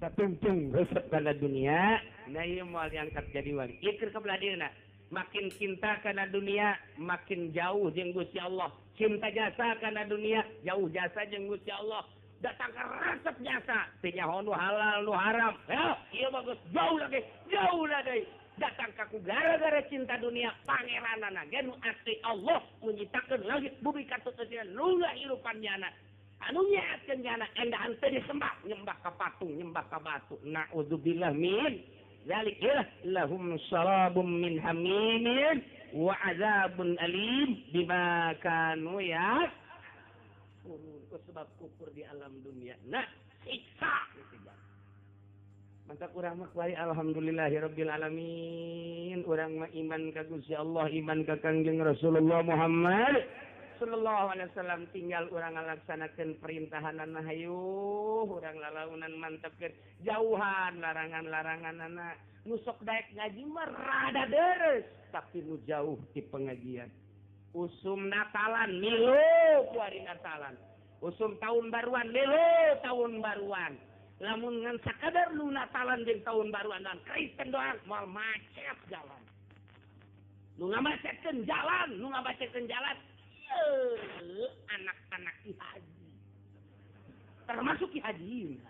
Satungtung resep kana dunia, nah ieu moal diangkat jadi wali. Ieu keur kabelah dieuna. Makin cinta kana dunia, makin jauh jeung Gusti Allah. Cinta jasa kana dunia, jauh jasa jeung Gusti Allah. Datang ke resep jasa, teu nyaho nu halal nu haram. Heuh, ieu mah geus jauh lagi, jauh lagi. Datang ka ku gara-gara cinta dunia, pangeranana ge nu asli Allah nu nyiptakeun langit bumi katutusna nu ngahirupan nyana. Anu nyehatkeun nyana endahan teu disembah, nyembah ka patung, nyembah ka batu. Naudzubillah min zalik. Lahum syarabun min hamimin wa azabun alim bima kanu ya sebab kufur di alam dunia. Nah, siksa. Mantap urang mah kuari alhamdulillahirabbil alamin. Urang mah iman ka Gusti Allah, iman ka Kangjeng Rasulullah Muhammad sallallahu alaihi wasallam, tinggal urang ngalaksanakeun perintahanana hayu, urang lalaunan mantepkeun jauhan larangan-laranganana. Nu sok daek ngaji mah rada deres, tapi nu jauh ti pengajian. Usum Natalan milu kuari Natalan. Usum tahun baruan milu tahun baruan. Lamun ngan sakadar nu Natalan jeung tahun baruan dan Kristen doang moal macet jalan. Nu ngamacetkeun jalan, nu ngamacetkeun jalan anak-anak Ki Haji. Termasuk Ki Haji.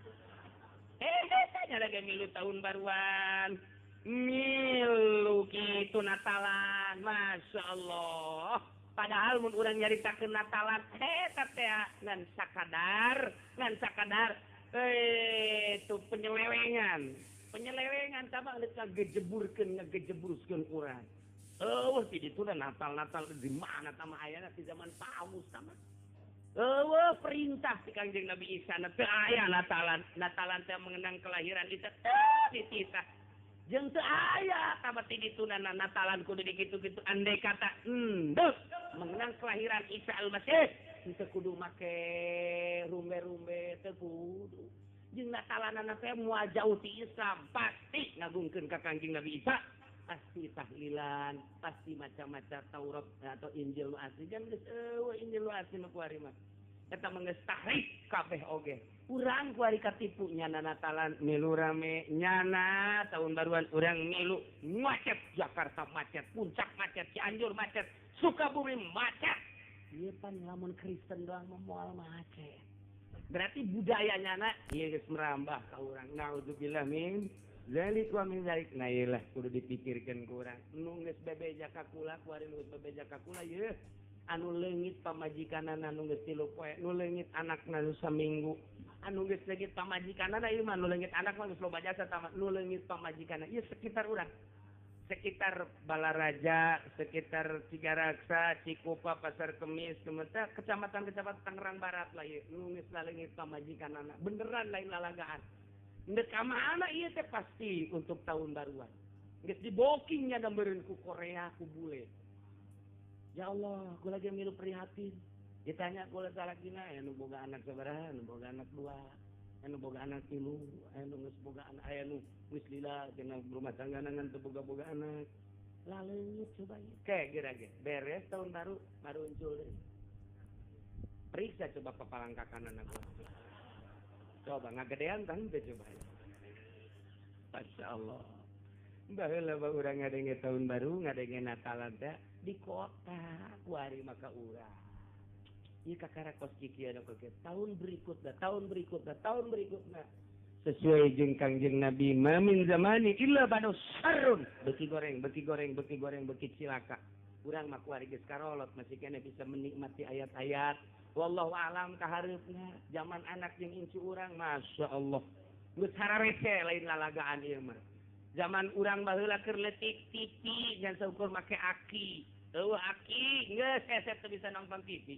Nya lagi milu tahun baruan. Milu kitu Natalan, Masya Allah. Padahal mun urang nyaritakeun Natalan, eta teh ngan sakadar, itu penyelewengan. Penyelewengan tah geus ngagejeburkeun, ngagejebruskeun urang. Eueuh ti ditu Natal-Natal di mana tah mah ayana di zaman Paus tah mah. Eueuh perintah ti Kangjeng Nabi Isa na teu aya Natalan. Natalan teh mengenang kelahiran Isa teu dititah. Jeung teu aya tah ti dituna Natalan kudu dikitu-kitu andai kata endeuh mengenang kelahiran Isa Al-Masih teu kudu make rumbe-rumbe teu kudu. Jeung Natalanana teh moal jauh ti Islam, pasti ngagungkeun ka Kangjeng Nabi Isa. Pasti tahlilan, pasti macam-macam Taurat atau Injil nu asli. Jangan geus eueuh Injil nu asli mah kuari mah. Eta mah geus tahrif kabeh oge. Urang kuari katipu nyana Natalan milu rame, nyana tahun baruan urang milu macet, Jakarta macet, Puncak macet, Cianjur macet, Sukabumi macet. Ieu pan lamun Kristen doang mah moal macet. Berarti budaya nyana ieu geus merambah ka urang. Naudzubillah min zalik wa min zalik. Nah iyalah kudu dipikirkeun ku urang. Nu geus bebeja ka kula, kuari nu geus bebeja ka kula yeuh. Anu leungit pamajikanana nu geus 3 poe, nu leungit anakna nu saminggu. Anu geus leungit pamajikanana ieu mah nu leungit anak mah geus loba jasa tah nu leungit pamajikanana. Ieu sekitar urang. Sekitar Balaraja, sekitar Cigaraksa, Cikupa, Pasar Kemis, Kemetak, kecamatan-kecamatan Tangerang Barat lah ieu. Nu geus leungit pamajikanana. Beneran lain lalagaan. Ndek ka mana ieu teh pasti untuk tahun baruan. Geus dibokingnya gambareun ku Korea ku bule. Ya Allah, aku lagi milu prihatin. Ditanya kula salakina, aya nu boga anak sabaraha, nu boga anak 2, anu boga anak 3, aya nu geus boga anak, aya nu geus lila cenah rumah tangga ngan teu boga-boga anak. Laleungit coba ieu. Ke geura ge, beres tahun baru maruncul deui. Periksa coba papalangkakanana gua. Coba ngagedean tah henteu coba. Masya Allah. Baheula mah urang ngadenge tahun baru, ngadenge Natalan teh di kota kuari maka urang. Ieu kakara kos kieu anu kieu. Tahun berikutna, tahun berikutna, tahun berikutna. Sesuai jeung Kangjeng Nabi, ma min zamani illa banu sarrun. Beuki goreng, beuki goreng, beuki goreng, beuki cilaka. Urang mah kuari geus karolot masih keneh bisa menikmati ayat-ayat. Wallahu alam kahareupna zaman anak jeung incu urang Masya Allah. Geus hararese lain lalagaan ieu mah. Zaman urang baheula keur leutik TV ngan saukur make aki. Eueuh aki geus hese teu bisa nonton TV.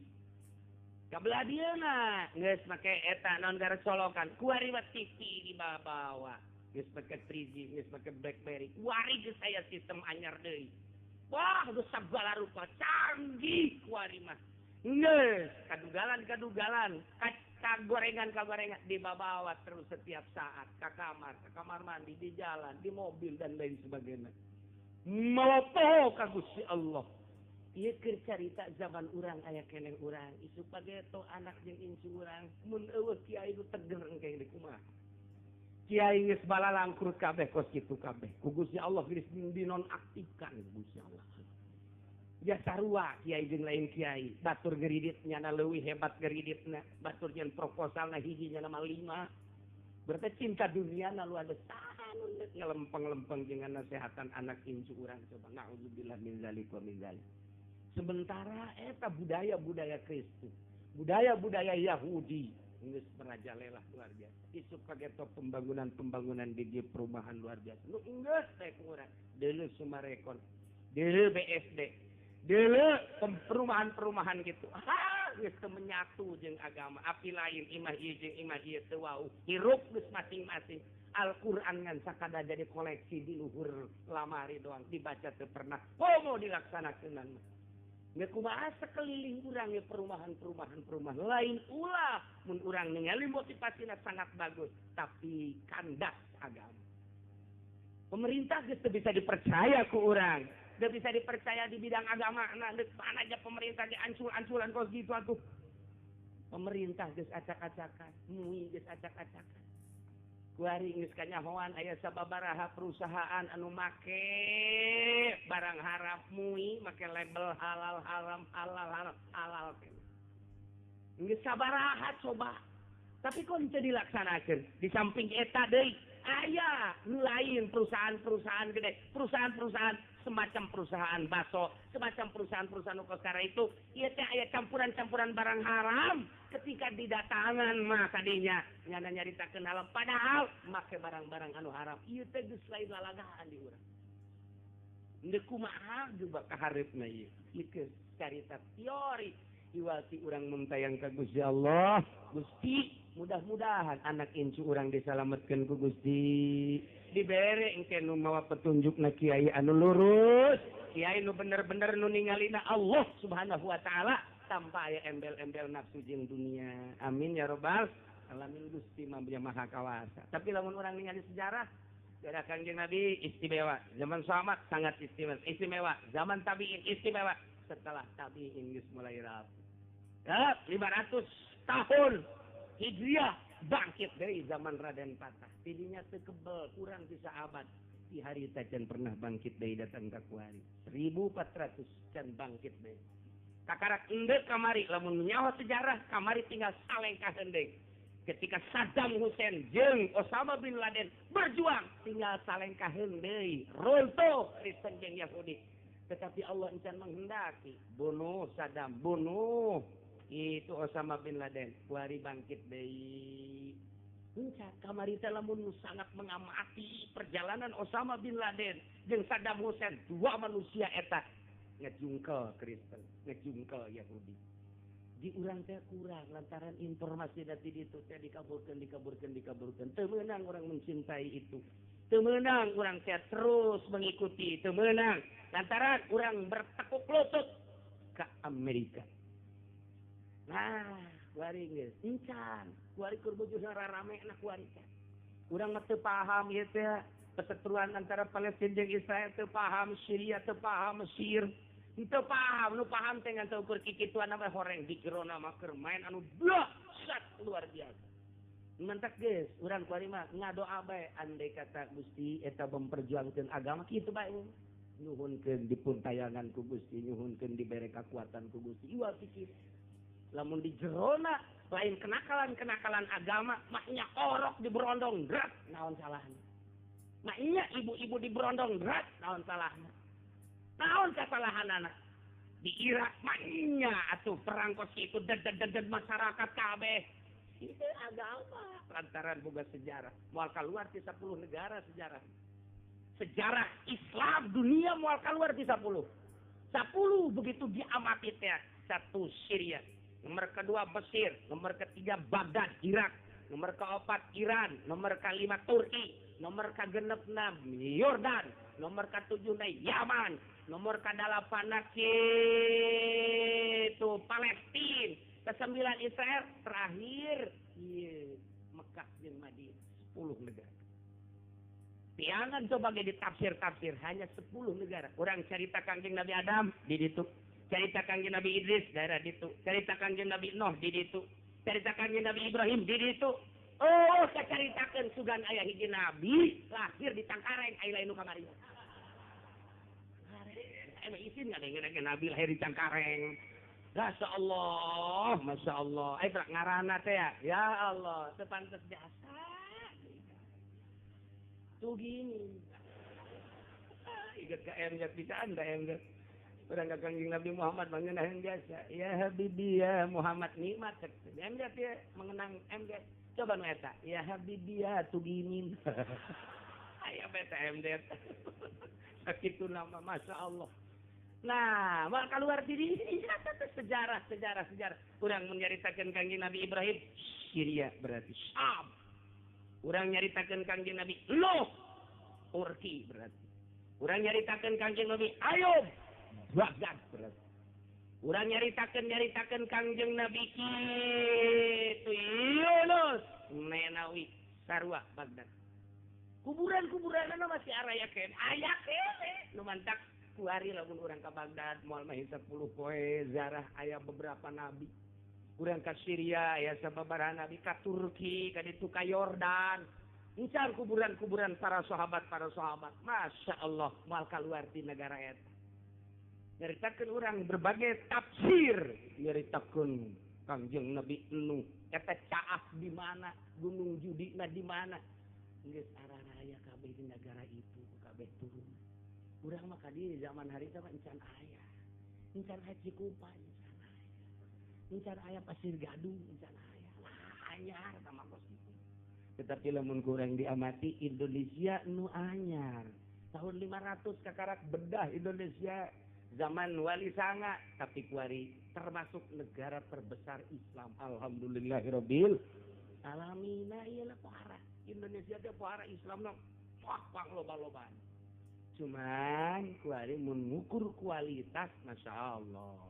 Kabelah dieuna geus make eta naon gara colokan. Kuari mah TV dibawa. Geus make 3G, geus make BlackBerry. Kuari geus aya sistem anyar deui. Wah, geus sagala rupa canggih kuari mah. Geus kadugalan-kadugalan, kagorengan-kagorengan dibawa terus setiap saat ke kamar mandi, di jalan, di mobil dan lain sebagainya. Malopoho ka Gusti Allah. Ieu keur carita zaman urang aya keneh urang, isuk pageto anak jeung incu urang, mun eueuh kiai nu teger engke di kumaha. Kiai geus balalangkrut kabeh kos kitu kabeh. Ku Gusti Allah geus dinonaktifkan Gusti Allah. Ya sarua kiai jeung lain kiai, batur geridit nyana leuwih hebat geriditna, batur nyen proposalna hiji nyana mah 5. Berarti cinta dunia na lu ada saha nu ngelempeng-lempeng jeung nasehatan anak incu urang coba. Nauzubillah min zalik wa min zalik. Sementara eta budaya-budaya Kristen, budaya-budaya Yahudi geus merajalela luar biasa. Isuk kageto pembangunan-pembangunan di perumahan luar biasa. Nu geus teh ku urang deuleu Sumarekon, deuleu BSD. Dulu perumahan-perumahan gitu. Geus teu menyatu jeung agama. Api lain imah ieu jeung imah ieu teu wau. Hirup geus masing-masing. Al-Qur'an ngan sakada jadi koleksi di luhur lamari doang, dibaca teu pernah. Komo dilaksanakeun mah. Geus kumaha sekeliling urang ge perumahan-perumahan perumahan lain ulah mun urang ningali motivasina sangat bagus, tapi kandas agama. Pemerintah geus teu bisa dipercaya ku urang. Gak bisa dipercaya di bidang agama. Nah, mana aja pemerintah di ancul-anculan kos gitu atuh. Pemerintah geus acak-acakan, MUI geus acak-acakan. Kuari geus kanyahoan aya sababaraha perusahaan anu make barang haram MUI make label halal haram halal haram halal. Geus sabaraha coba. Tapi kok teu dilaksanakeun? Di samping eta deui aya nu lain perusahaan-perusahaan gede, perusahaan-perusahaan semacam perusahaan bakso, semacam perusahaan-perusahaan ukara itu, ieu teh aya campuran-campuran barang haram ketika didatangan mah tadinya nyana nyaritakeun halal padahal make barang-barang anu haram. Ieu teh geus lain lalagaan di urang. Ndeu kumaha juga kahareupna ieu. Ieu geus carita teori iwati urang mentayang ka Gusti Allah. Gusti, mudah-mudahan anak incu urang disalametkeun ku Gusti. Dibere engke nu mawa petunjukna kiai anu lurus, kiai nu bener-bener nu ningalina Allah Subhanahu wa taala tanpa aya embel-embel nafsu jeung dunia. Amin ya robbal alamin. Gusti mah maha kawasa. Tapi lamun urang ningali sejarah, sejarah Kangjeng Nabi istimewa, zaman sahabat sangat istimewa, istimewa, zaman tabiin istimewa, setelah tabiin geus mulai rapuh. 500 tahun Hijriah bangkit dari zaman Raden Patah. Tidinya teu kebel kurang ti saabad. Di hari can pernah bangkit deui datang ka kuari. 1400 can bangkit deui. Kakarak endek kamari lamun nyaho sejarah kamari tinggal salengkaheun deui. Ketika Saddam Hussein jeung Osama bin Laden berjuang tinggal salengkaheun deui. Runtuh Kristen jeung Yahudi. Tetapi Allah encan menghendaki bunuh Saddam, bunuh itu Osama bin Laden, kuari bangkit deui. Enca kamari teh lamun sangat mengamati perjalanan Osama bin Laden jeung Saddam Hussein, dua manusia eta ngejungkel Kristen, ngejungkel Yahudi. Di urang teh kurang lantaran informasi dari ditu teh dikaburkeun, dikaburkeun, dikaburkeun. Teu meunang urang mencintai itu. Teu meunang urang teh terus mengikuti, teu meunang lantaran urang bertekuk lutut ke Amerika. Nah, kuari geus encan, kuari keur bujur rarame na kuari teh. Urang mah teu paham ieu teh perseteruan antara Palestina jeung Israel teu paham, Syria teu paham, Mesir teu paham, nu paham teh ngan saukur kikituan mah horeng di jerona mah keur main anu dahsyat luar biasa. Mantak geus urang kuari mah ngadoa bae andai kata Gusti eta memperjuangkeun agama kitu bae. Nyuhunkeun dipuntayangan ku Gusti, nyuhunkeun dibere kakuatan ku Gusti. Iwal pikir lamun di jerona lain kenakalan-kenakalan agama maknya orok diberondong drat naon salahna, maknya ibu-ibu diberondong drat naon salahna, naon kesalahanana di Irak maknya atuh perang kos kitu ded-ded masyarakat kabeh itu agama lantaran boga sejarah moal kaluar ti 10 negara sejarah sejarah Islam dunia moal kaluar ti 10 begitu diamati teh. Satu Syria, nomor kedua Mesir, nomor ketiga Baghdad Irak, nomor keempat Iran, nomor kelima Turki, nomor ke-6 Yordan, nomor ke-7 Yaman, nomor ke-8 itu Palestina, ke-9 Israel, terakhir iya, Mekah dan Madinah. 10 negara. Jangan coba ge ditafsir-tafsir, hanya 10 negara. Kurang cerita Kangjeng Nabi Adam di ditu, cerita Kangjeng Nabi Idris daerah ditu, cerita Kangjeng Nabi Nuh di ditu, cerita Kangjeng Nabi Ibrahim di ditu. Oh, kacaritakeun sugan aya hiji nabi lahir di Cangkareng aya lain nu kamari. Emang izin nggak nabi lahir di Cangkareng. Masya Allah, Masya Allah. Ayo ngarana teh ya. Ya Allah, sepantes jasa. Tuh gini. Ingat ke MZ bisa anda MZ. Urang ka Kangjeng Nabi Muhammad mengenang jasa. Ya Habibi ya Muhammad nikmat. MZ ya mengenang MZ. Coba nu eta. Ya Habibi ya tuginin. Aya beta MZ. Sakitu nama Masya Allah. Nah, mal keluar diri sejarah sejarah sejarah. Urang menyaritakeun Kangjeng Nabi Ibrahim, Syria berarti Syam. Urang nyaritakeun Kangjeng Nabi Nuh, Turki berarti. Urang nyaritakeun Kangjeng Nabi Ayub, Baghdad berarti. Urang nyaritakeun Kangjeng Nabi kitu Yunus, Nenawi, sarua Baghdad. Kuburan-kuburanna masih araya keneh, aya keneh nu mantak kuari lamun urang ka Baghdad moal mah 10 poe zarah aya beberapa nabi. Urang ka Syria aya sababaraha nabi, ka Turki, ka ditu ka Yordan. Encan kuburan-kuburan para sahabat. Masya Allah, moal kaluar di negara eta. Nyaritakeun urang berbagai tafsir, nyaritakeun Kangjeng Nabi Nuh eta caah di mana, Gunung Judina di mana. Geus araraya kabeh di negara itu, kabeh turun. Urang mah ka dieu zaman harita mah encan aya. Encan aya Cikupa, encan aya. Encan aya Pasir Gadung, encan aya. Lah anyar sama kos kitu. Tetapi lamun kurang diamati Indonesia nu anyar. Tahun 500 kakarak bedah Indonesia zaman Wali Sanga, tapi kuari termasuk negara terbesar Islam. Alhamdulillahirabbil alamin. Ieu lah pohara. Indonesia teh pohara Islam nu wah pang loba-lobaan. Cuman kuari mengukur kualitas, Masya Allah.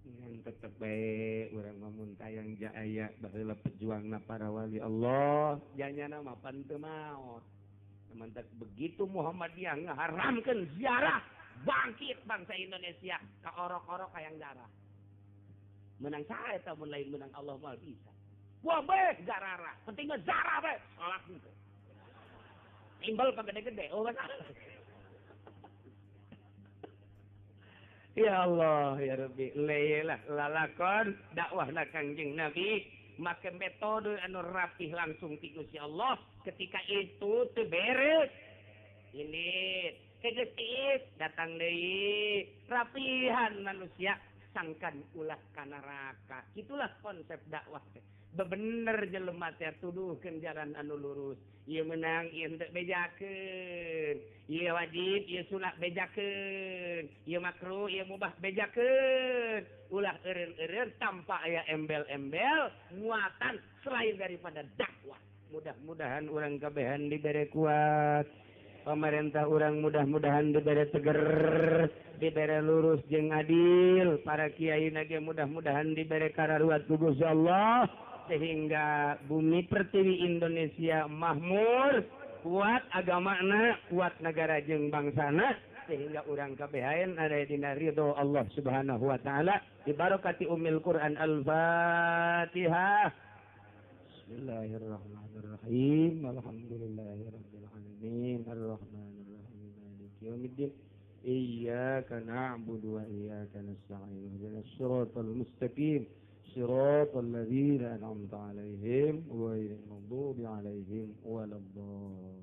Ngan tetep bae urang mah mun tayang jaya baheula pejuangna para wali Allah, janyana mah pan teu maot. Mantak begitu Muhammadiyah ngaharamkeun ziarah, bangkit bangsa Indonesia ka orok-orok hayang darah. Menang saha eta mun lain menang Allah mah bisa. Wah bae zarara, penting mah zarah bae salat henteu. Timbal pa gede-gede, oh masalah. Ya Allah, ya Rabbi, lelah lalakon dakwahna Kangjeng Nabi, make metode anu rapih langsung ti Gusti Allah. Ketika itu teu beres, ini kegetis datang deui rapihan manusia sangkan ulah ka neraka. Itulah konsep dakwah teh. Bebener jelema teh tuduhkeun jalan anu lurus. Ieu meunang ieu henteu bejakeun. Ieu wajib, ieu sunah bejakeun. Ieu makruh, ieu mubah bejakeun. Ulah eureun-eureun tanpa aya embel-embel muatan selain daripada dakwah. Mudah-mudahan urang kabehan dibere kuat. Pemerintah urang mudah-mudahan dibere teger, dibere lurus jeung adil. Para kiai ge mudah-mudahan dibere kararuat ku Gusti Allah, sehingga bumi pertiwi Indonesia mahmur, kuat agamana, kuat negara jeung bangsana, sehingga urang kabehan ada dina ridho Allah Subhanahu wa taala. Dibarokati Ummul Quran. Al-Fatihah. Bismillahirrahmanirrahim. Alhamdulillahirabbil alamin. Arrahmanirrahim. Maliki yaumiddin. Iyyaka na'budu wa iyyaka nasta'in. Ihdinas siratal mustaqim. Siratal ladzina an'amta 'alaihim ghairil maghdubi 'alaihim waladdallin.